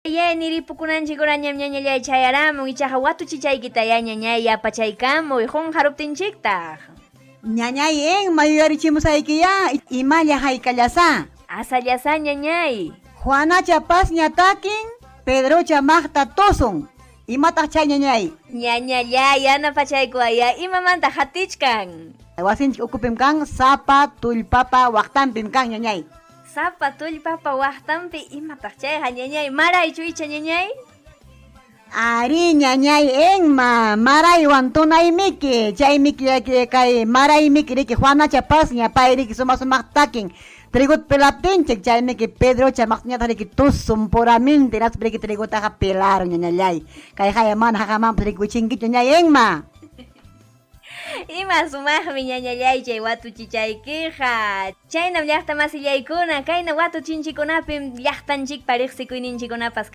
Niripukunanchikurañam ñañallay chayaramun, ichaqa watuchichaykitayá ñañay yapachaykamuy qunqaruptinchiktaq. Ñañay Enma, yuyarichimusaykiyá imalla haykallasá. Asallasá ñañay. Juanacha pasña takin, Pedrocha maqta tusun. Imataq chay, ñañay? Ñañallay, yanapachaykuwayá, imamanta hatichkan? Wasinchik ukupim kan, sapa tullpapa waqtanpim kan, ñañay. Sapa tullpapa waqtanpi, imataq chayqa, ñañay? Maraychu icha, ñañay? Arí, ñañay Enma, maraywan tunaymiki, chaymiki kay maraymiki riki Juanacha pasña, pay riki sumaq sumaq takin. Triguta pelaptinchik, chaymiki Pedrocha maqtañataq riki tusun puraminti, hinaspa riki trigutaqa pelarun, ñañallay. Kay haya mana haqamanpas riki wichinkichu, ñañay Enma. Ima sumaqmi, ñañallay, chay watuchichaykiqa. Chaynam, llaqta masillaykuna, kayna watuchinchikunapim llaqtanchikpa riqsikuyninchikunapas.